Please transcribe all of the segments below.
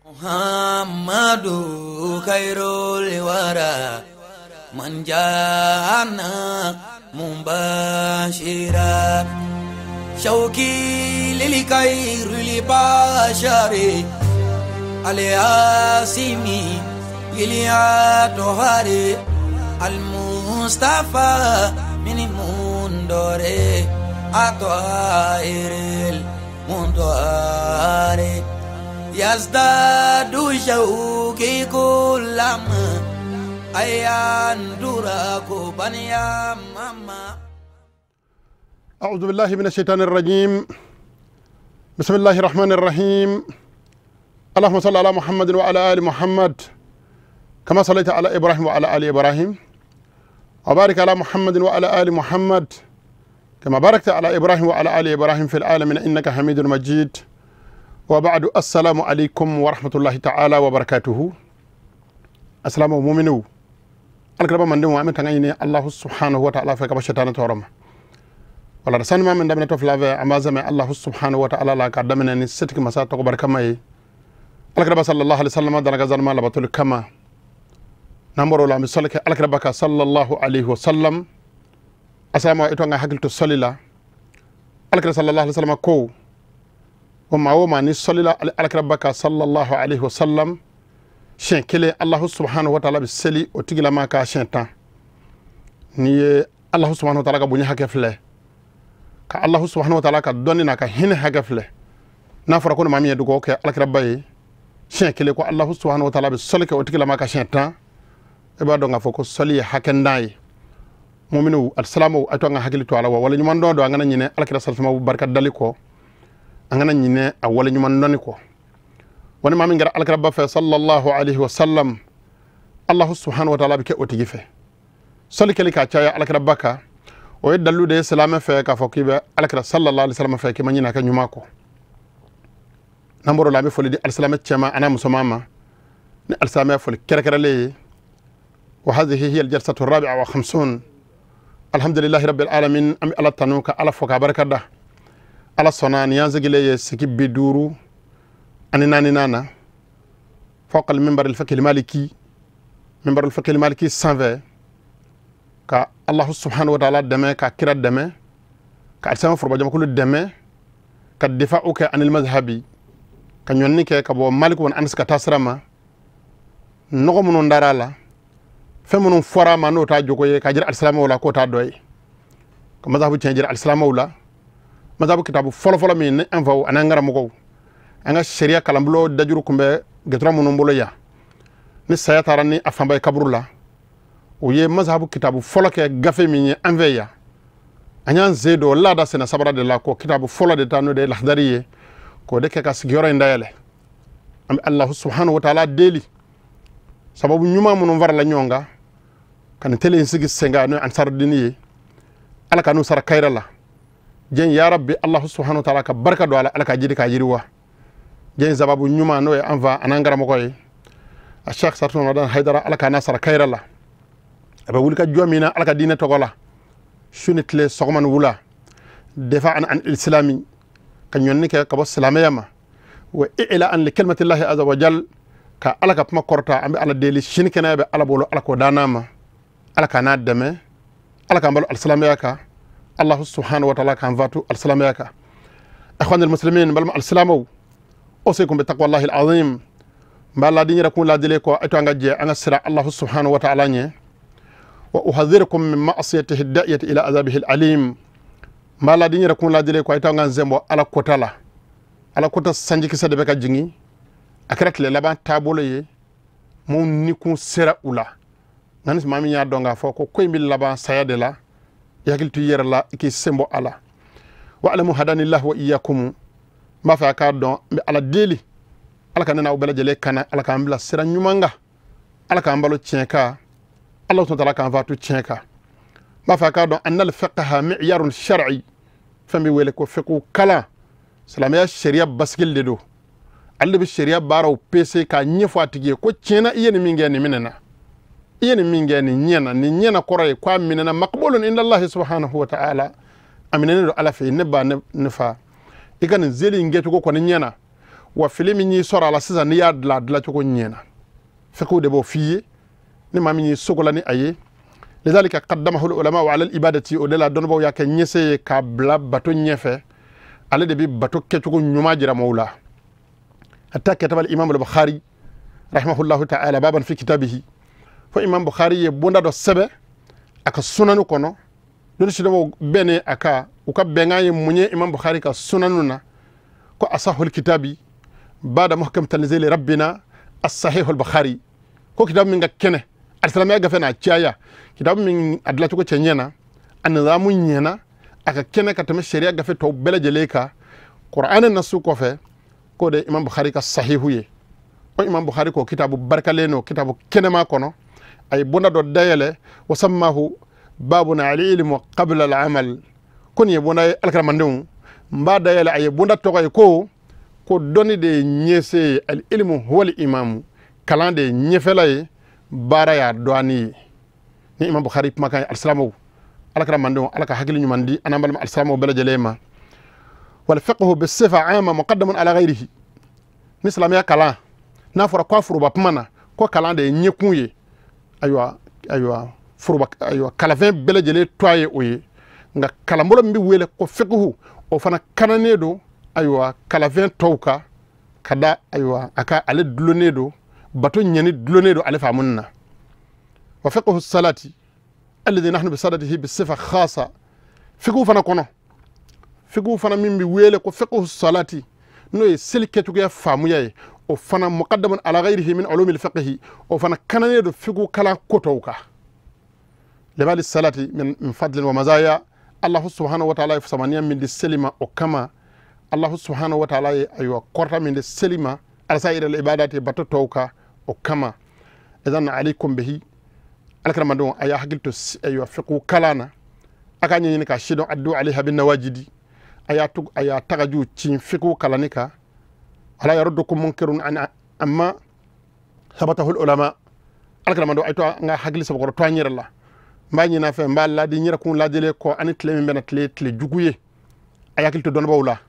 Muhammadu khairul wara man jana mubashira shauki lil khairil bashari al-asimi iliatohari al-mustafa min mundore atoairil mundoare yazdadu shauki kullama ayan duraku banya mama. أعوذ بالله من الشيطان الرجيم. بسم الله الرحمن الرحيم. اللهم صل على محمد وعلى آل محمد كما صليت على إبراهيم وعلى آل إبراهيم، وبارك على محمد وعلى آل محمد كما باركت على إبراهيم وعلى آل إبراهيم في العالمين إنك حميد مجيد. وبعد، السلام عليكم ورحمة الله تعالى وبركاته. السلام مؤمنو الكرام من دون أمن تغني الله سبحانه وتعالى فكما شيطان تورم ولا رسان ما من دمنا تفلا أمازم الله سبحانه وتعالى لا قدمنا نستك مساء تقبر كما الكرام صلى الله عليه وسلم درجة زلمة لبطل كما نمر ولا مسلك الكرام صلى الله عليه وسلم. السلام عليكم حقل تصلي لا الكرام صلى الله عليه وسلم كو وما هو ما نصلي لا الكرام صلى الله عليه وسلم شين كلي الله سبحانه وتعالى بسلي وتجلا ما كاشين تا ني الله سبحانه وتعالى كبني حكفله كالله سبحانه وتعالى كدوني نك هن حكفله نافر كون ما مي يدوكو الكرام باي شين كلي كو الله سبحانه وتعالى بسلي وتجلا ما كاشين تا إبادو ngafoko sali hakendai muminu alsalamu ato nga hakili to ala wa wala nyuman do ngana nyine alakira sallallahu barka daliko ngana nyine a wala nyuman doni ko woni mami ngara alakira ba fa sallallahu alaihi wasallam Allah subhanahu wa ta'ala bike otigi fe sali kali ka chaya alakira baka o yeddalu de salama fe ka fokibe alakira sallallahu alaihi wasallam fe ki manyina ka nyuma ko namboro la mi foli di alsalama chema ana musomama ni alsalama foli kerekerale. وهذه هي الجلسة 54. الحمد لله رب العالمين. أم الله تنوك على فوق بركة ده على صنان ينزل لي سكيب بدورو أننا نانا فوق المنبر الفقه المالكي، منبر الفقه المالكي سانفي كا الله سبحانه وتعالى دمه كا كرا دمه كأرسام فربا جم كل دمه كالدفاع عن المذهبي كنيونك كبو مالك وأنس كتاسرما نغم نندرالا fɛn minnu fɔra ma n'o t'a jogo ye k'a jira alisilamɛw la k'o t'a dɔ ye ka mazhabu tiɲɛ jira alisilamɛw la. Mazhabu kitabu fɔlɔfɔlɔ min ni an faw ani an karamɔgɔw an ka sariya kalanbolo dajuru kun bɛ gɛtɔrɔ minnu bolo yan ni saya taara ni a fanba ye kaburu la, o ye mazhabu kitabu fɔlɔ kɛ gafe min ye an fɛ yan. An y'an sen don laada senna sabara de la k'o kitabu fɔlɔ de ta n'o de ye lahadari ye k'o de kɛ ka sigiyɔrɔ in dayɛlɛ. An bɛ Alahu subhanahu wa taala deli sababu ɲuman minnu farala ɲɔgɔn kan ka nin tele in sigi sen kan n'o ye ansarudini ye, ala ka n'u sara kayira la. Diɲɛ ya rabbi Alahu subhanahu wa taala ka barika don a la, ala ka jiri k'a yiriwa. Diɲɛ sababu ɲuman n'o ye an fa an'an karamɔgɔ ye a Sheikh Sartun Ramadan Haidara, ala ka n'a sara kayira la. A bɛ wuli ka jɔ min na ala ka diinɛ tɔgɔ la su ni tile sɔgɔma ni wula, defa an islami ka ɲɔnni kɛ ka bɔ silamɛya ma wa ila an li kalimatillahi azza wa jal ka ala ka kuma kɔrɔta. An bɛ ala deli sini kɛnɛya bɛ ala bolo, ala k'o d'an ma, ala k'an n'a dɛmɛ, ala k'an balo alisilamɛya kan, Allahu subhanahu wa ta'ala k'an fatu alisilamɛya kan. Ikhwanil muslimin, balima alisilamɛw, usikum bi taqwallahi alazim. N b'a laadi n yɛrɛ kun laadili kɔ a to an ka jɛ an ka sira Allahu subhanahu wa ta'ala ɲɛ. Wa uhadhirukum min ma'asiyatihi da'iyati ila azabihi alalim. N b'a laadi n yɛrɛ kun laadili kɔ a to an ka n sen bɔ ala kota la. Ala kota sanjikisɛ de bɛ ka jigin, a kɛra tile laban taabolo ye mun ni kun sera u la. Nka ni maa min y'a dɔn k'a fɔ ko in bɛ laban saya de la, i hakili to i yɛrɛ la, i k'i sen bɔ a la. Wa alamu hadanillahu wa iyyakum. N b'a fɛ a k'a dɔn n bɛ ala deli ala ka ne n'aw bɛɛ lajɛlen kana, ala k'an bila sira ɲuman kan, ala k'an balo tiɲɛ kan, ala subhanahu wa ta'ala k'an fatu tiɲɛ kan. N b'a fɛ a k'a dɔn annal fiqha mi'yarun shar'i, fɛn bɛ wele ko fiqhu kalan, silamɛya sariya basigili de don. Ale de bɛ sariya baaraw pese k'a ɲɛfɔ a tigi ye ko tiɲɛna i ye nin min kɛ nin minɛna, i ye nin min kɛ nin ɲɛna, nin ɲɛna kɔrɔ ye k'a minɛna maqbulun inda Allahi subhanahu wa ta'ala, a minɛnen don ala fɛ yen. Ne ba ne fa i ka nin zeli in kɛcogo kɔni ɲɛna, Wa fili min y'i sɔrɔ a la sisan n'i y'a dilan a dilancogo ɲɛna fiqhu de b'o f'i ye ni maa min y'i sogo la ni a ye. Lidhalika qaddamahu al-ulama ala al-ibadati, o de la dɔnnibaw y'a kɛ ɲɛse ye k'a bila bato ɲɛfɛ, ale de bɛ bato kɛcogo ɲuman jira maaw la. Hatta kataba al-imam al-Bukhari rahimahullahu ta'ala baban fi kitabihi, fo imam Bukhari ye bonda dɔ sɛbɛn a ka sunanu kɔnɔ. Dɔnni sidɔnbaw bɛnnen a ka u ka bɛnkan ye mun ye imam Bukhari ka sunanu na, ko asahul kitabi bada muhkam tanzili rabbina as-sahih al-Bukhari, ko kitabu min ka kɛnɛ alisilamɛya gafe n'a caya, kitabu min a dilancogo cɛ ɲɛna, a nizamu ɲɛna, a ka kɛnɛ ka tɛmɛ sariya gafe tɔw bɛɛ lajɛlen kan Qur'an nasu kɔfɛ, k'o de imam Bukhari ka sahihu ye. O imam Bukhari ko kitabu barikalen don, kitabu kɛnɛma kɔnɔ a ye bonda dɔ dayɛlɛ, wa sammahu babun al-ilmu qabla al-amal, ko nin ye bonda ye alakiramandenw n b'a dayɛlɛ, a ye bonda tɔgɔ ye ko dɔnni de ye ɲɛse ye, al-ilmu huwa al-imamu, kalan de ye ɲɛfɛla ye, baara y'a dɔɔni ye. Ni imam Bukhari kumakan ye alisilamɛw, alakiramandenw, ala ka hakili ɲuman di an n'an balima alisilamɛw bɛɛ lajɛlen ma. Wal fiqhu bisifa ama muqaddamun ala ghayrihi, ni silamɛya kalan n'a fɔra ko a foroba kuma na ko kalan de ye ɲɛkun ye, ayiwa foroba ayiwa kalafɛn bɛɛ lajɛlen tɔgɔ ye o ye, nka kalanbolo min bɛ wele ko fiqhu o fana kananen don ayiwa kalafɛn tɔw kan ka da ayiwa a ka ale dulonnen don, bato ɲɛni dulonnen don ale faamu na. Wa fiqhu salati alladhi nahnu bisadatihi bisifa khasa, fiqhu fana kɔnɔ, fiqhu fana min bɛ wele ko fiqhu salati n'o ye seli kɛcogoya faamuya ye, o fana muqaddamun ala ghayrihi min ulumi al-fiqhi, o fana kananen don fiqhu kalan ko tɔw kan. Libali salati min fadlin wa mazaya, Allahu subhanahu wa ta'ala ye samaniya min di seli ma o kama, Allahu subhanahu wa ta'ala ye ayiwa kɔrɔta min di seli ma alasa yɛrɛ ibadati bato tɔw kan o kama. Idan alaikum bihi, alakiramadenw a y'a hakili to ayiwa fiqhu kalan na, a k'a ɲɛɲini k'a sidɔn, addu alayha bin nawajidi, a y'a tagaju ci fiqhu kalanni kan. Ala yaruddukum munkirun an amma sabatahu ulama, alakiramadenw a ye to an ka hakili sabakɔrɔ to an yɛrɛ la. N b'a ɲini a fɛ, n b'a ladi n yɛrɛ kun lajɛlen kɔ ani tile min bɛna tile jugu ye, a ye hakili to dɔnnibaw la,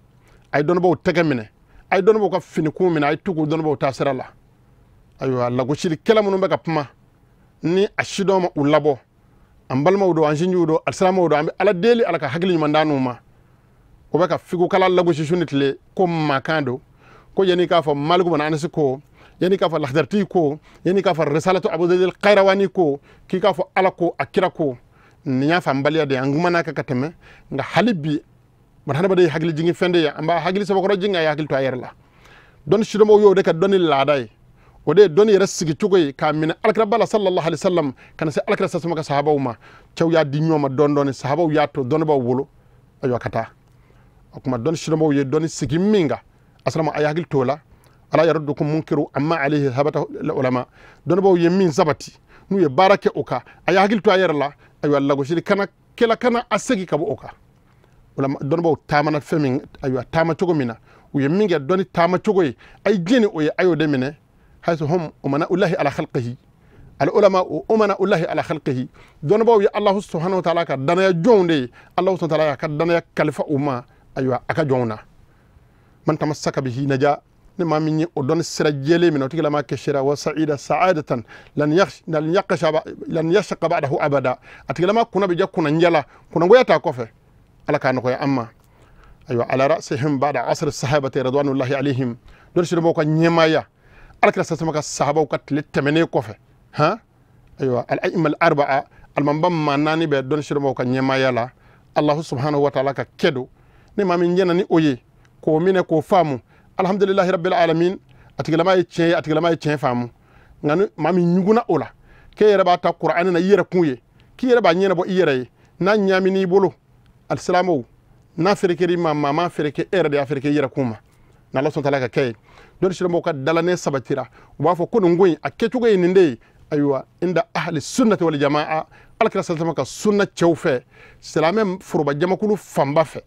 a ye dɔnnibaw tɛgɛ minɛ, a ye dɔnnibaw ka finikun minɛ, a ye to k'u dɔnnibaw taasira la. Ayiwa lagosilikɛla minnu bɛ ka kuma ni a sidɔn ma u labɔ, an balimaw don, an sinjiw don, alisilamɛw don, an bɛ ala deli ala ka hakili ɲuman d'an n'u ma. O bɛ ka figukala lagosi su ni tile ko makan don, ko yanni k'a fɔ Maliku bana Anasi ko, yanni k'a fɔ Lahadarati ko, yanni k'a fɔ Risalatu Abu Zayd al-Qayrawani ko, k'i k'a fɔ ala ko a kira ko. Nin y'a faamubaliya de ye, an kumana kan ka tɛmɛ, nka hali bi bari hadamaden ye hakili jigin fɛn de ye, an b'a hakili sabakɔrɔ jigin, a ye hakili to a yɛrɛ la. Dɔnni sidɔnbaw y'o de kɛ dɔnni laada ye, o de ye dɔnni yɛrɛ sigicogo ye k'a minɛ alakiraba la sallallahu alaihi wasallam ka na se alakira sasama ka sahabaw ma. Cɛw y'a di ɲɔgɔn ma dɔɔni dɔɔni, sahabaw y'a to dɔnnibaw bolo ayiwa ka taa. O tuma dɔnni sidɔnbaw ye dɔnni sigi min kan, asalama a ye hakili t'o la. Ala yaruddukum munkiru amma alayhi habata ulama, dɔnnibaw ye min sabati n'u ye baara kɛ o kan, a ye hakili to a yɛrɛ la. Ayiwa lagosili kana kɛla kana a segin ka bɔ o kan. Dɔnnibaw taamana fɛn min ayiwa taama cogo min na, u ye min kɛ dɔnni taama cogo ye, a ye diɲɛ ni o ye, a y'o de minɛ. Haythu hum umanaullahi ala khalqihi, al ulama umanaullahi ala khalqihi, dɔnnibaw ye Allahu subhanahu wa ta'ala ka danaya jɔnw de ye, Allahu subhanahu wa ta'ala y'a ka danaya kalifa u ma ayiwa a ka jɔnw na. Man tamassaka bihi naja, ni maa min ye o dɔnni sira jɛlen minɛ, o tigilama kɛsira wa sa'ida sa'adatan lan yashqa ba'dahu abada, a tigilama kunna bɛ ja kunnandiya la, kunnangoya t'a kɔfɛ. Ala k'a nɔgɔya an ma. Ayiwa ala ra'sihim ba'da asr sahabati ridwanullahi alayhim, dɔnni sidɔnbaw ka ɲɛmaaya alakira sasama ka sahabaw ka tile tɛmɛnen kɔfɛ, han ayiwa al a'imma al arba'a, alimamiba maa naani bɛ dɔnni sidɔnbaw ka ɲɛmaaya la. Allahu subhanahu wa ta'ala ka kɛ don ni maa min ɲɛna ni o ye k'o minɛ k'o faamu, alhamdulillahi rabbil alamin, a tigilama ye tiɲɛ ye, a tigilama ye tiɲɛ faamu. Nka ni maa min ɲuguna o la, k'e yɛrɛ b'a ta Qur'ani na i yɛrɛ kun ye, k'i yɛrɛ b'a ɲɛnabɔ i yɛrɛ ye, n'a ɲaamin'i bolo alisilamɛw, n'a ferekeri ma, maa ma fereke, e yɛrɛ de y'a fereke i yɛrɛ kun ma. N'Ala sɔn taala ka kɛ ye, dɔnni sidɔnbaw ka dalanen sabatira, u b'a fɔ ko nin ko in a kɛcogo ye nin de ye. Ayiwa inda ahli sunnati wal jamaa, alakira sallallahu ka sunna cɛw fɛ, silamɛ foroba jamakulu fanba fɛ,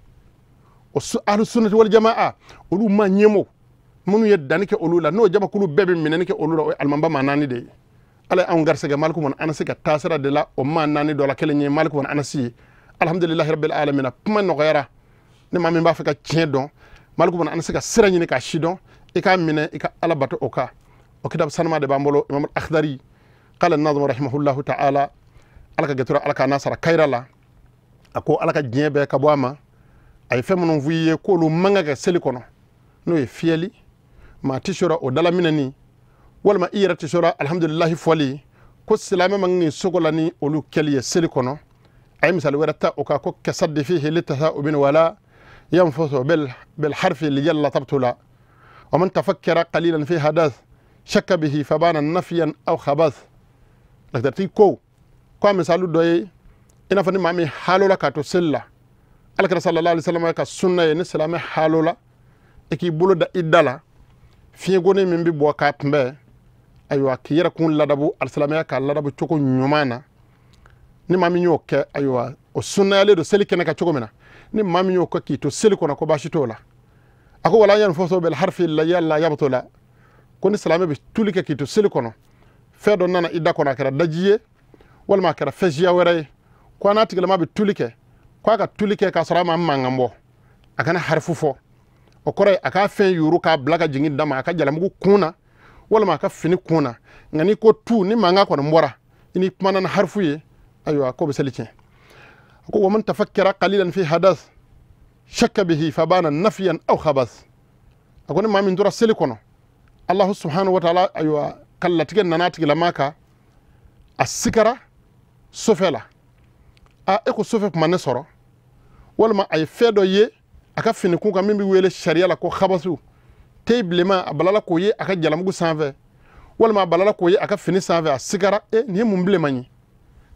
o ahli sunnati wal jamaa olu ma ɲɛmɔgɔ minnu ye danni kɛ olu la, n'o jamakulu bɛɛ bɛ minɛni kɛ olu la, o ye alimamiba maa naani de ye. Ala ye anw garisɛgɛ Maliku bun Anasi ka taasira de la, o maa naani dɔ la kelen ye Maliku bun Anasi ye. Alhamdulillahi rabbil alamin, kuma nɔgɔyara ni maa min b'a fɛ ka tiɲɛ dɔn, Maliku bun Anasi ka sira ɲini k'a si dɔn, I k'a minɛ i ka Ala bato o kan. O kitabu sanuma de b'an bolo, Imam Al-Akhdari qala an-nazim rahimahullahu ta'ala, Ala ka gɛtura Ala k'a nasara kayira la. A ko Ala ka diɲɛ bɛɛ ka bɔ a ma. A ye fɛn minnu f'i ye k'olu man kan ka seli kɔnɔ, n'o ye fiyɛli, maa tɛ sɔrɔ o dalaminɛni, walima i yɛrɛ tɛ sɔrɔ alhamdulilahi fɔli, ko silamɛ man k'i sogo la ni olu kɛli ye seli kɔnɔ. A ye misali wɛrɛ ta o kan, ko kasaddi fihi litasa'ubin wala yanfusu bil harfi liyalla tabtula wa man tafakkara qalilan fi hadath shakka bihi fabana nafiyan aw khabath. Lakdarti ko a misali dɔ ye i n'a fɔ ni maa min haalola k'a to seli la, Alakira sallallahu alaihi wasallam ka sunna ye ni silamɛ haalola i k'i bolo da i da la, fiɲɛgoni min bɛ bɔ k'a kunbɛn, ayiwa k'i yɛrɛ kun ladabu alisilamɛya k'a ladabu cogo ɲuman na. Ni maa min y'o kɛ, ayiwa o sunnayalen don seli kɛnɛ kan cogo min na, ni maa min y'o kɛ k'i to seli kɔnɔ, ko baasi t'o la. A ko wala yanfusu bil harfi la yalla yabtula, ko ni silamɛ bɛ tuli kɛ k'i to seli kɔnɔ, fɛn dɔ nana i da kɔnɔ, a kɛra daji ye walima a kɛra fɛnsiya wɛrɛ ye, ko a n'a tigilama bɛ tuli kɛ, ko a ka tuli kɛ k'a sɔrɔ a ma mankan bɔ, a kana harifu fɔ. O kɔrɔ ye a k'a fɛn yuru k'a bila ka jigin da ma a ka jalamugu kun na walima a ka fini kun na. Nka n'i ko tu, ni mankan kɔni bɔra i ni kumana ni harifu ye, ayiwa k'o bɛ seli tiɲɛ. A ko wa man tafakkara qalilan fi hadath shakka bihi fabana nafiyan aw khabath. A ko ni maa min tora seli kɔnɔ, Allahu subhanahu wa ta'ala ayiwa ka latigɛ nana a tigilama kan, a sikara sofɛ la, a e ko sofɛ kuma ne sɔrɔ, walima a ye fɛn dɔ ye a ka finikun kan min bɛ wele sariya la ko khabasu, te bilenman a balala k'o ye a ka jalamugu sanfɛ, walima a balala k'o ye a ka fini sanfɛ, a sikara, e nin ye mun bilenman ye?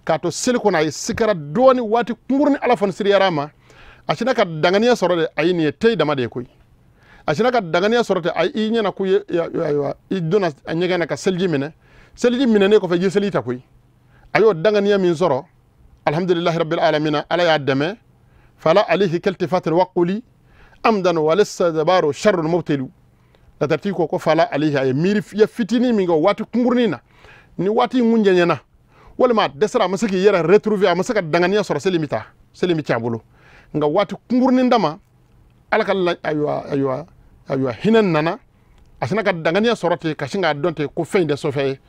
K'a to seli kɔnɔ a ye sikara dɔɔni waati kunkurunin, Ala fana siriyara a ma, a sinna ka danganiya sɔrɔ de, ayi nin ye te dama de ye koyi. A sinna ka danganiya sɔrɔ ten, ayi i ɲɛna ko ayiwa i donna a ɲɛgɛn na ka seliji minɛ, seliji minɛnen kɔfɛ i ye seli ta koyi. A y'o danganiya min sɔrɔ, alhamdulilahi rabbil alamina, Ala y'a dɛmɛ. Fala alayhi kaltifatil waquli amdan walissa dabaru sharrun mubtilu. Latarti ko fala alayhi, a ye miiri ye fitinin min kɛ o waati kunkurunin na, ni waati in kun jɛɲɛna walima a dɛsɛra, a ma se k'i yɛrɛ retrouver, a ma se ka danganiya sɔrɔ, seli mi ta, seli mi tiɲɛ a bolo. Nka waati kunkurunin dama, Ala ka ayiwa ayiwa ayiwa hinɛ nana, a sinna ka danganiya sɔrɔ ten, ka sin k'a dɔn ten ko fɛn in tɛ sɔfɛ ye.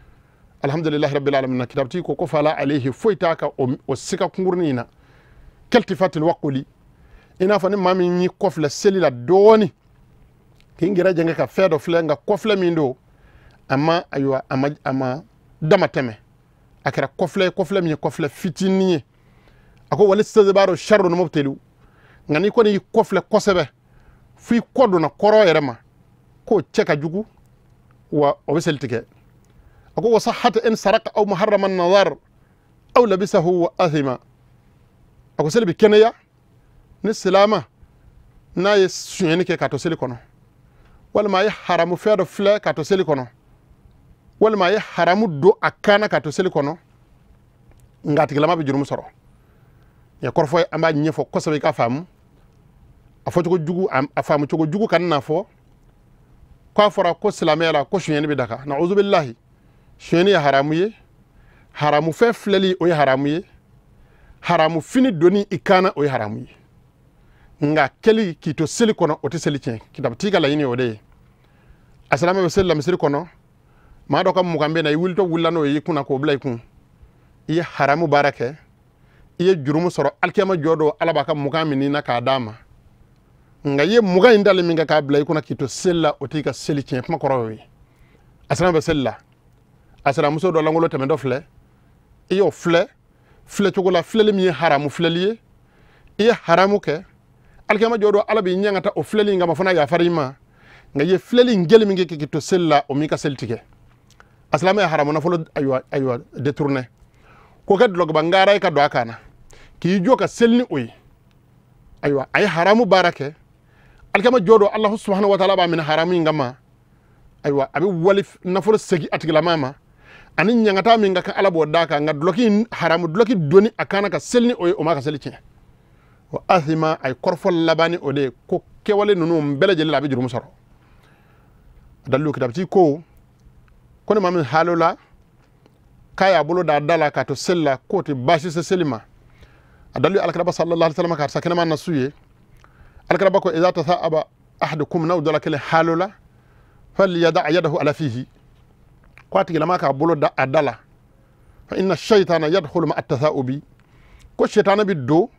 Alhamdulilahi rabbil alamin. Kitabutigi ko fala alayhi, foyi t'a ka o sika kunkurunin in na. Kaltifatil waquli, i n'a fɔ ni maa min y'i kɔfilɛ seli la dɔɔni, k'i gɛrɛ jɛngɛ ka fɛn dɔ filɛ, nka kɔfilɛ min don a ma ayiwa a ma dama tɛmɛ, a kɛra kɔfilɛ ye, kɔfilɛ min ye kɔfilɛ fitinin ye. A ko wali sɛbaro sharrun mubtilu, nka n'i kɔni y'i kɔfilɛ kosɛbɛ f'i kɔ donna kɔrɔ yɛrɛ ma, k'o cɛ ka jugu wa o bɛ seli tigɛ. A ko wasahata in saraka aw muharrama nazar aw labisahu wa athima. A ko seli bɛ kɛnɛya ni silama n'a ye sonyɛni kɛ k'a to seli kɔnɔ, walima a ye haramu fɛn dɔ filɛ k'a to seli kɔnɔ, walima a ye haramu don a kan na k'a to seli kɔnɔ, nka a tigilama bɛ jurumu sɔrɔ. Nin ye kɔrɔfɔ ye, an b'a ɲɛfɔ kosɛbɛ i k'a faamu. A fɔcogo jugu, a faamu cogo jugu kana n'a fɔ k'a fɔra ko silamɛya la ko sonyɛni bɛ daga. Na'uzubillahi, sonyɛni ye haramu ye, haramu fɛn filɛli o ye haramu ye, haramu fini donni i kan na o ye haramu ye. Nka kɛli k'i to seli kɔnɔ o tɛ seli tiɲɛ. Kitabutigi ka laɲini o de ye. A silamɛ bɛ seli la misiri kɔnɔ, maa dɔ ka mugan bɛ na, i wulitɔ wulila n'o ye i kunna k'o bila i kun, i ye haramu baara kɛ, i ye jurumu sɔrɔ, alikiyama jɔ don Ala b'a ka mugan min na k'a d'a ma. Nka i ye mugan in dalen min kɛ k'a bila i kunna k'i to seli la, o t'i ka seli tiɲɛ. Kuma kɔrɔ y'o ye. A silamɛ bɛ seli la, a silamuso dɔ lankolon tɛmɛtɔ filɛ, i y'o filɛ filɛcogo la, filɛli min ye haramu filɛli ye, i ye haramu kɛ, alikiyama jɔ don Ala b'i ɲangata o filɛli in kama, fana yafara i ma. Nka i ye filɛli in gɛli min kɛ k'i to seli la, o m'i ka seli tigɛ. A silamɛ ye haramu nafolo ayiwa ayiwa détourné k'o kɛ dulɔkiba ngara ye ka don a kan na, k'i jɔ ka seli ni o ye, ayiwa a ye haramu baara kɛ, alikiyama jɔ don Alahu subahana wa taala b'a minɛ haramu in kama, ayiwa a bɛ wali nafolo segin a tigilama ma, ani ɲangata min ka kan Ala b'o d'a kan. Nka dulɔki haramu dulɔki donni a kan na ka seli ni o ye, o m'a ka seli tiɲɛ. Wa athima, a ye kɔrɔfɔ laban ni o de ye ko kɛwale ninnu bɛɛ lajɛlen la a bɛ jurumu sɔrɔ. Dalilu kitabutigi ko ni maa min haalola k'a y'a bolo da a da la k'a to seli la, k'o tɛ baasi se seli ma. A dalilu alakiraba sallallahu alaihi wasallam karisa kɛnɛma na su ye, alakiraba ko idha tatha'aba ahadukum, n'aw dɔ la kelen haalola, Falyada yadahu ala fihi, ko a tigilama k'a bolo da a da la. Fa inna shaytana yadkhulu ma at-tatha'ubi, ko shetana bi do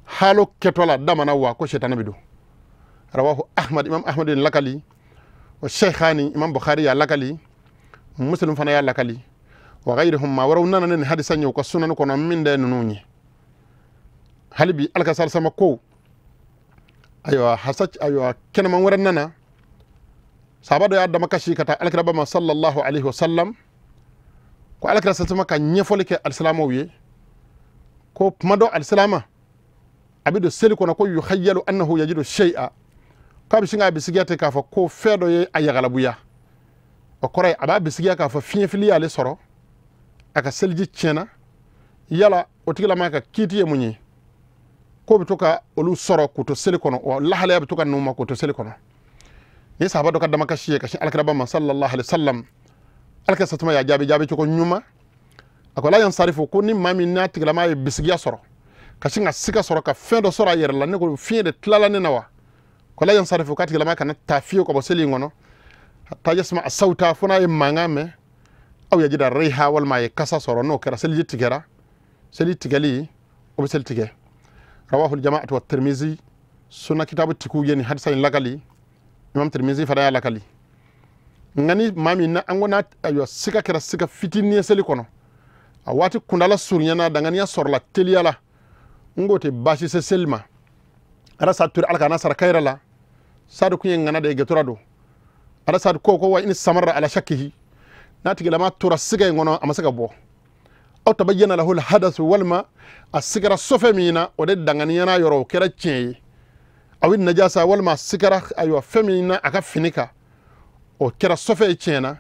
halo kɛtɔ la damana wa ko shetana bi do. Rawahu Ahmad, Imam Ahmad in lakali, wa Shaykhani, Imam Bukhari ya lakali, Muslim fana ya lakali, wa ghayruhum ma waraw nana ni hadisa nyew ko sunan kono min de nunu ñi. Hali bi alka sal sama ko aywa hasaj aywa kenema wara nana sahaba do ya dama kashi kata alkira bama sallallahu alaihi wasallam ko alkira sama ka ñefoli ke alsalamo wi ko mado alsalama abido seli kono ko yukhayyalu annahu yajidu shay'a ko bi singa bisigiyate ka fa ko fedo ye ayagalabuya o koray aba bisigiya ka fa fiye fili ale soro aka selji tiena yala o tigila maka kiti ye munyi ko bi toka olu soro ko to seli kono o lahala bi toka numa ko to seli kono ni sahaba do ka dama kashi kashi alkira ma sallallahu alaihi wasallam alka satuma ya jabi jabi ko nyuma akola yansarifu ko ni mami na tigila ma ye bisigiya soro kasi nga sika soro ka fin do soro a yɛrɛ la ne ko fiɲɛ de tilala ne na wa ko la yansarifu k'a tigilama kana taa fiyewu ka bɔ seli in kɔnɔ hatta yasma sawta fo n'a ye mankan mɛn aw yajida riha walima a ye kasa sɔrɔ n'o kɛra seliji tigɛra seli tigɛli o bɛ seli tigɛ. Rawahu aljamaatu wa Tirmizi, sunna kitabu tigiw ye nin hadisa in lakali, Imam Tirmizi fana y'a lakali. Nka ni maa min na an ko n'a ayiwa sika kɛra sika fitinin ye seli kɔnɔ a waati kundala surunyana danganiya sɔrɔla teliya la n k'o tɛ baasi se seli ma. Ala sa tori ala ka n'a sara kayira la sadu kun ye ŋana de ye getora don ala sadu ko ko wa ini samarra ala shakkihi n'a tigilama tora siga in kɔnɔ a ma se ka bɔ aw tabayyana lahu alhadasu walima a sigara sɔfɛ min na o de danganiyana yɔrɔ o kɛra tiɲɛ ye aw najasa walima a sigara ayiwa fɛn min na a ka fini kan o kɛra sɔfɛ ye tiɲɛ na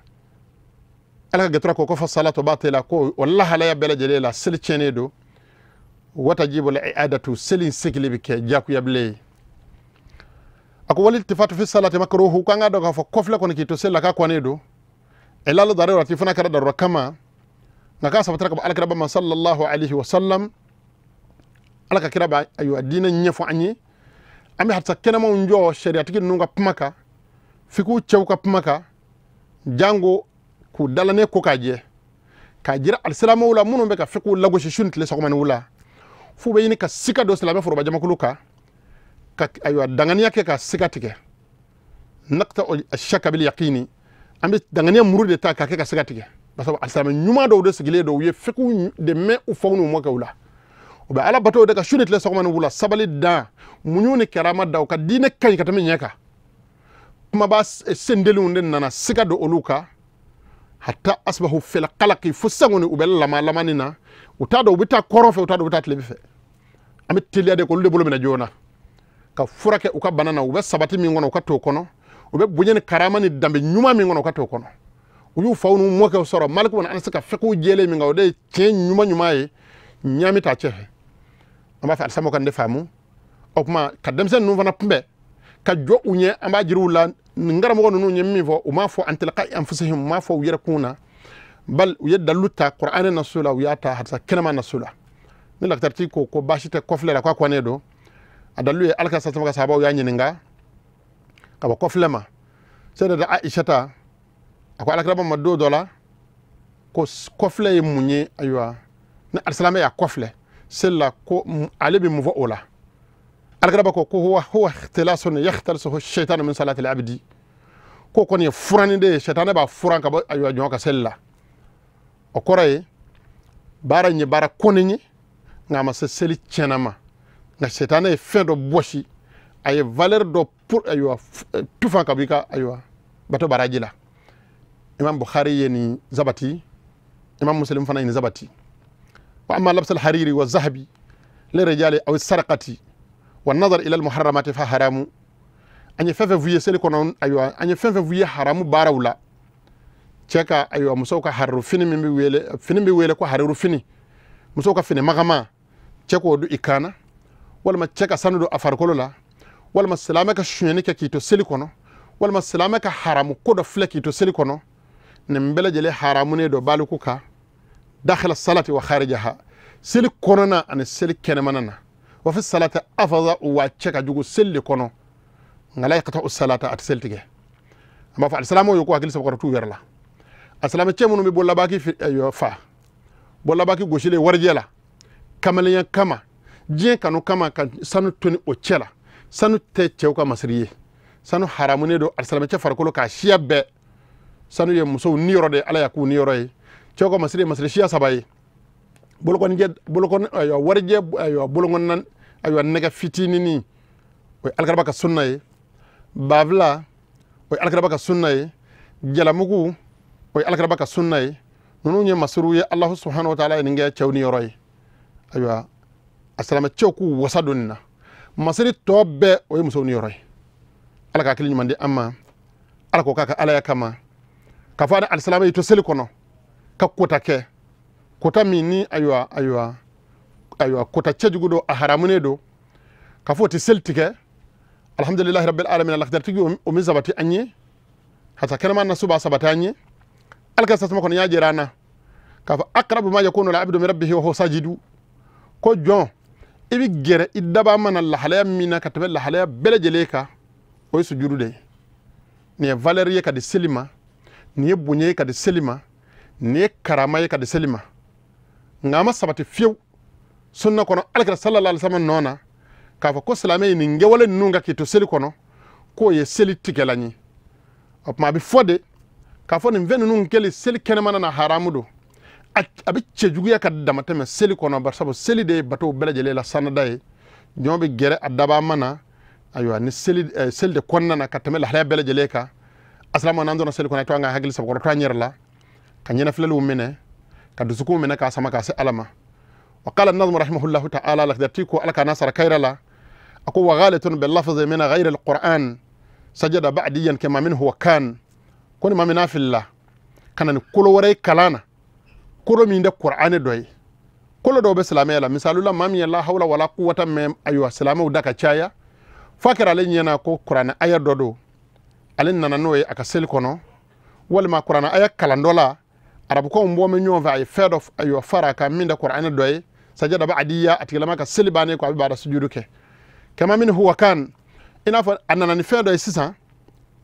ala ka getora ko ko fa salatu batila ko o lahalaya bɛɛ lajɛlen la seli tiɲɛnen don. Watajibu al-i'adatu seli sigili bi kɛ jakuya bilen. A ko waliltifatu fi salati makruhu ko an ka dɔn k'a fɔ kɔfilɛ kɔni k'i to seli la k'a kɔnnen don ilal darurati fana kɛra darura kama nka k'a sabatira ka bɔ alakira ma sallallahu alaihi wa sallam ala ka kira b'a ayiwa diinɛ ɲɛfɔ an ye an bɛ hadisa kɛnɛmanw jɔ sariyatigi ninnu ka kuma kan f'i k'u cɛw ka kuma kan jango k'u dalanen ko k'a jɛ k'a jira alisilamɛw la minnu bɛ ka fiqhu lagosi su ni tile sɔgɔma ni wula f'u bɛ ɲini ka sika don silamɛ foroba jamakulu kan ka ayiwa danganiya kɛ ka sika tigɛ naqta shakka bil yaqini an bɛ danganiya muru de ta k'a kɛ ka sika tigɛ parce que alisilamɛ ɲuman dɔw de sigilen don u ye fiqhu de mɛn u faw n'u mɔkɛw la u bɛ ala bato de ka su ni tile sɔgɔma ni wula sabali dan muɲu ni karama da u ka diinɛ ka ɲi ka tɛmɛ ɲɛ kan kumaba sendelenw de nana sika don olu kan hatta asbahu fil qalaqi fo sisan kɔni u bɛ lama lamani na u t'a dɔn u bɛ taa kɔrɔn fɛ u t'a dɔn u bɛ taa tilebin fɛ an bɛ teliya de k'olu de bolo minɛ joona ka fura kɛ u ka bana na u bɛ sabati min kɔnɔ u ka t'o kɔnɔ u bɛ bonya ni karama ni danbe ɲuman min kɔnɔ u ka t'o kɔnɔ u y'u faw n'u mɔkɛw sɔrɔ maliku kɔni an tɛ se ka fiqhu jɛlen min kan o de ye tiɲɛ ɲuman ɲuman ye ɲaami t'a cɛ fɛ an b'a fɛ alisa ka nin de faamu o tuma ka denmisɛnnin ninnu fana kunbɛn ka jɔ u ɲɛ an b'a jira u la nin karamɔgɔ ninnu ye min fɔ u m'a fɔ an tilaka anfusihim u m'a fɔ u yɛrɛ kun na bal u ye dalilu ta Qur'an nasu la u y'a ta hadisa kɛnɛma nasu la ni lakitariti ko ko baasi tɛ kɔfilɛ la k'a kɔnnen don a dalilu ye ala ka sasama ka sahabaw y'a ɲininka ka bɔ kɔfilɛ ma sɛnɛ Aishata a ko alakiraba ma don dɔ la ko kɔfilɛ ye mun ye ayiwa ni alisilamɛ y'a kɔfilɛ seli la ko ale bɛ mun fɔ o la alakiraba ko ko huwa ikhtilasun yakhtalisuhu shaytanu min salati al-abdi ko kɔni ye furanin de ye sɛtanɛ b'a furan ka bɔ ayiwa jɔn ka seli la o kɔrɔ ye baara in ye baara kɔni ye nka a ma se seli tiɲɛna ma nka sɛtanɛ ye fɛn dɔ bɔsi a ye valeur dɔ pour ayiwa tufan ka bɔ i ka ayiwa bato baraji la. Imam Bukhari ye nin zabati, Imam Muslim fana ye nin zabati. Wa amma labsal hariri wa zahabi lirijali aw sarqati wa nazar ila al muharramati fa haramu. An ye fɛn fɛn f'u ye seli kɔnɔ ayiwa an ye fɛn fɛn f'u ye haramu baaraw la cɛ ka ayiwa musow ka hariru fini min bɛ wele fini bɛ wele ko hariru fini musow ka fini magama cɛ k'o don i kan na walima cɛ ka sanu don a farikolo la walima silamɛ ka sonyɛni kɛ k'i to seli kɔnɔ walima silamɛ ka haramu ko dɔ filɛ k'i to seli kɔnɔ nin bɛɛ lajɛlen haramunen don baliku kan dakhila salati wa kharijaha seli kɔnɔna ani seli kɛnɛmana na wa fi salati afadha wa cɛ ka jugu seli de kɔnɔ nka la yaqta'u salata a tɛ seli tigɛ. An b'a fɔ alisilamɛw ye ko hakili sabakɔrɔ t'u yɛrɛ la. Alisilamɛ cɛ minnu bɛ bololabaki fa bololabaki gosilen warijɛ la kamalenya kama, diɲɛ kanu kama, ka sanu toni o cɛ la. Sanu tɛ cɛw ka masiri ye, sanu haramunen don alisilamɛ cɛ farikolo k'a siya bɛɛ. Sanu ye musow niyɔrɔ de ye, Ala y'a k'u niyɔrɔ ye. Cɛw ka masiri ye masiri siya saba ye: bolokɔnijɛ, bolokɔni, ayiwa, warijɛ, ayiwa, bolokɔnina, ayiwa, nɛgɛ fitininin, o ye alakiraba ka sunna ye. Bafila, o ye alakiraba ka sunna ye. Jalamugu, o ye alakiraba ka sunna ye. Ninnu ye masiriw ye Alahu subahana wa taala ye nin kɛ cɛw niyɔrɔ ye. Ayiwa, a silamɛ cɛw k'u wasa don nin na. Masiri tɔ bɛɛ o ye musow niyɔrɔ ye. Ala ka hakili ɲuman di an ma, Ala k'o k'a ka alaya kama. K'a fɔ alisilamɛ y'i to seli kɔnɔ ka kota kɛ, kota min ni ayiwa ayiwa ayiwa kota cɛjugu don, a haramunen don, k'a fɔ o tɛ seli tigɛ. Alhamdulilahi rabbil alamin, alakidaritigi o min sabati an ye, hata kɛnɛma nasu b'a sabati an ye. Ala ka sasuma kɔni y'a jira an na k'a fɔ aqrabu ma yakunu al-abdu min rabbihi wa huwa sajidu, ko jɔn i bɛ gɛrɛ i dabaa ma na lahalaya min na ka tɛmɛ lahalaya bɛɛ lajɛlen kan, o ye sujudu de ye. Nin ye valeur ye ka di seli ma, nin ye bonya ye ka di seli ma, nin ye karama ye ka di seli ma. Nka a ma sabati fiyewu sunna kɔnɔ alakira sallallahu alaihi wasallam nɔ na k'a fɔ ko silamɛ ye nin kɛwale ninnu kan k'i to seli kɔnɔ k'o ye seli tigɛlan ye. O tuma a bɛ fɔ de k'a fɔ nin fɛn ninnu kɛli seli kɛnɛmana na haramu don, a bɛ cɛjuguya ka damatɛmɛ seli kɔnɔ, bari seli de ye batow bɛɛ lajɛlen la sanada ye. Jɔn bɛ gɛrɛ a dabaa ma na, ayiwa, ni seli de kɔnɔna na ka tɛmɛ lahalaya bɛɛ lajɛlen kan. Asilamu n'an donna seli kɔnɔ, to an ka hakili sabakɔrɔ to an yɛrɛ la, ka ɲɛnafilɛliw minɛ, ka dusukun minɛ k'a sama k'a se Ala ma. Wa qala an-nazm rahimahullahu ta'ala, lakidati ko Ala k'a sara kayira la, a ko wa ghalitun bil lafzi min ghayri al-Qur'an sajada ba'diyan kama minhu wa kan. Ko ni maa min n'a filila ka na ni kolo wɛrɛ ye kalan na, kolo min tɛ Qur'an dɔ ye. Kolo dɔw bɛ silamɛya la, misali la maa min ye la hawla wala quwwata mɛn, ayiwa, silamɛw da ka caya, f'a kɛra ale ɲɛna ko Qur'an aya dɔ don, ale nana n'o ye a ka seli kɔnɔ, walima Qur'an aya kalan dɔ la, arabukanw bɔ bɛ ɲɔgɔn fɛ, a ye fɛn dɔ ayiwa fara a kan min tɛ Qur'an dɔ ye. Sajada ba'diya, a tigilama ka seli bannen kɔ a bɛ baara sujudu kɛ. Kama min huwa kan, i n'a fɔ a nana ni fɛn dɔ ye sisan,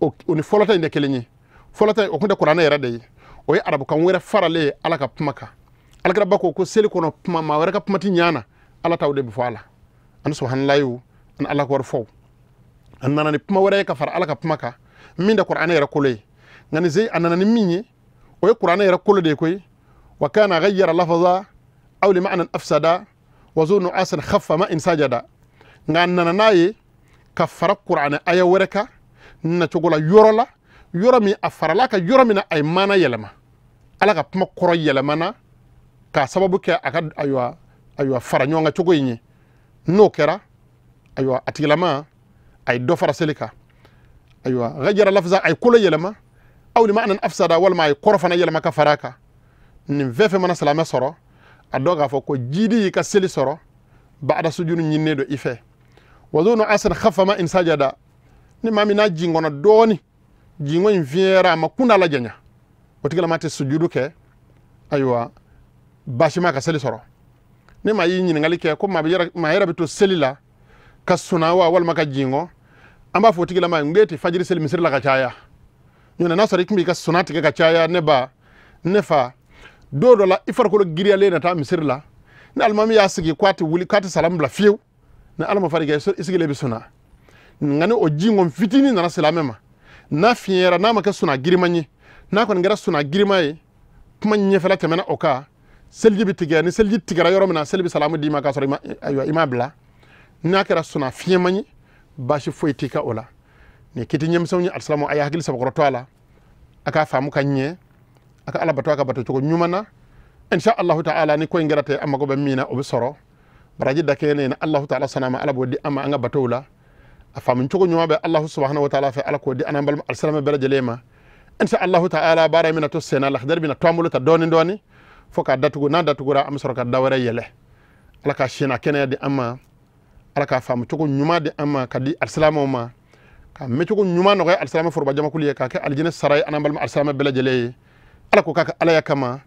o ni fɔlɔ ta in tɛ kelen ye. Fɔlɔ ta in o kun tɛ Qur'an yɛrɛ de ye, o ye arabukan wɛrɛ faralen ye Ala ka kuma kan. Alakiraba ko ko seli kɔnɔ kuma maa wɛrɛ ka kuma ti ɲana, Ala taw de bɛ fɔ a la, ani subhanallahi ani Ala kɔrɔ fɔw. A nana ni kuma wɛrɛ ye ka fara Ala ka kuma kan min tɛ Qur'an yɛrɛ kolo ye. Nka nin se a nana ni min ye, o ye Qur'an yɛrɛ kolo de ye koyi. Wa kana ghayyara lafza aw li ma'nan afsada wa zu nu'asan khaffa ma in sajada. Nka a nana n'a ye ka fara Qur'an aya wɛrɛ kan nacogo la, yɔrɔ la, yɔrɔ min a farala ka yɔrɔ min na a ye maana yɛlɛma, Ala ka kuma kɔrɔ yɛlɛmana k'a sababu kɛ a ka ayiwa ayiwa fara ɲɔgɔn kan cogo in ye. N'o kɛra, ayiwa, a tigilama a ye dɔ fara seli kan. Ayiwa, ghayyara lafza, a ye kolo yɛlɛma, aw li ma'nan afsada, walima a ye kɔrɔ fana yɛlɛma ka fara a kan. Nin fɛn fɛn mana silamɛ sɔrɔ, a dɔn k'a fɔ ko jidi y'i ka seli sɔrɔ, ba'da sujudu ɲininen don i fɛ. Wa zu nu'asan khaffa ma in sajada, ni maa min n'a jingɔnna dɔɔni, jingɔn in fiɲɛyara a ma kun da la janya, o tigilama tɛ sujudu kɛ, ayiwa, baasi ma ka seli sɔrɔ. Ni maa y'i ɲininkali kɛ ko maa yɛrɛ bɛ to seli la ka sunna wa walima ka jingɔn, an b'a fɔ o tigilama n ko e tɛ fajiri seli misiri la ka caya. Ɲɔntɛ n'a sɔrɔ i tun b'i ka sunna tigɛ ka caya, ne ba ne fa, don dɔ la i farikolo giriyalen na taa misiri la, ni alimami y'a sigi k'a tɛ wuli k'a tɛ salamu bila fiyewu, ni Ala ma far'i kan i sigilen bɛ sunna. Nka ni o jingɔn fitinin nana silamɛ ma, n'a fiɲɛyara, n'a ma kɛ sunna giriman ye, n'a kɔni kɛra sunna giriman ye, kuma ɲɛfɛla tɛmɛna o kan, seliji bɛ tigɛ. Ni seliji tigɛra yɔrɔ min na, seli bɛ salamu d'i ma k'a sɔrɔ ayiwa i m'a bila. N'a kɛra sunna fiɲɛman ye, baasi foyi t'i ka o la. Nin kiti ɲɛmisɛnw ye, alisilamu a ye hakili sabakɔrɔ to a la, a k'a faamu ka ɲɛ, a ka Ala bato a ka bato cogo ɲuman na. Insha Allahu ta'ala, ni ko in kɛra ten, an mago bɛ min na o bɛ sɔrɔ. Baraji da kɛnɛ ni Allahu ta'ala sɔnna ma, Ala b'o di an ma an ka batow la. A faamu cogo ɲuman bɛ Allahu subhanahu wa ta'ala fɛ, Ala k'o di an n'an balima alisilamɛ bɛɛ lajɛlen ma. Insha Allahu ta'ala, baara in bɛna to senna, lakidari bɛna to an bolo ta dɔɔni dɔɔni fo k'a datugu. N'a datugura, an bɛ sɔrɔ ka da wɛrɛ yɛlɛ. Ala ka siɲɛna kɛnɛya di an ma, Ala k'a faamu cogo ɲuman di an ma ka di alisilamɛw ma, ka mɛcogo ɲuman nɔgɔya alisilamɛ foroba jamakulu ye, k'a kɛ alijinɛ sara ye an n'an balima alisilamɛ bɛɛ lajɛlen ye. Ala k'o k'a alaya kama,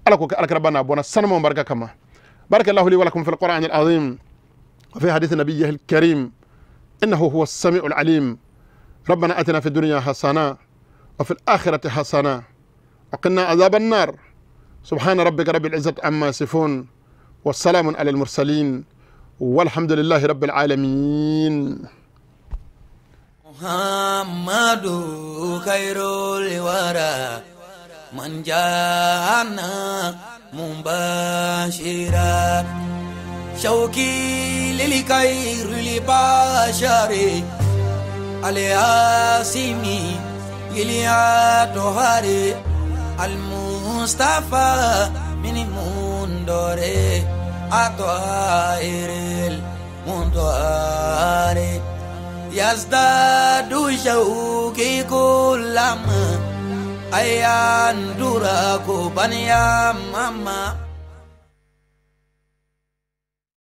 Ala k'o kɛ alakiraba n'a bɔnna sanumaw barika kama. Barakallahu li wa lakum fil Qur'an al-azim wa fi hadith nabiyyihi al-karim innahu huwa as-sami'u al-alim. Rabbana atina fid dunya hasana وفي الآخرة حسنة وقنا عذاب النار. سبحان ربك رب العزة عما يصفون، والسلام على المرسلين، والحمد لله رب العالمين. محمد خير الورى من جاءنا مبشرا، شوقي للخير البشر الياسمي اليا المصطفى من مندور أطائر المندور، يزداد شوقي كلما أيان دراكو بنيا ماما.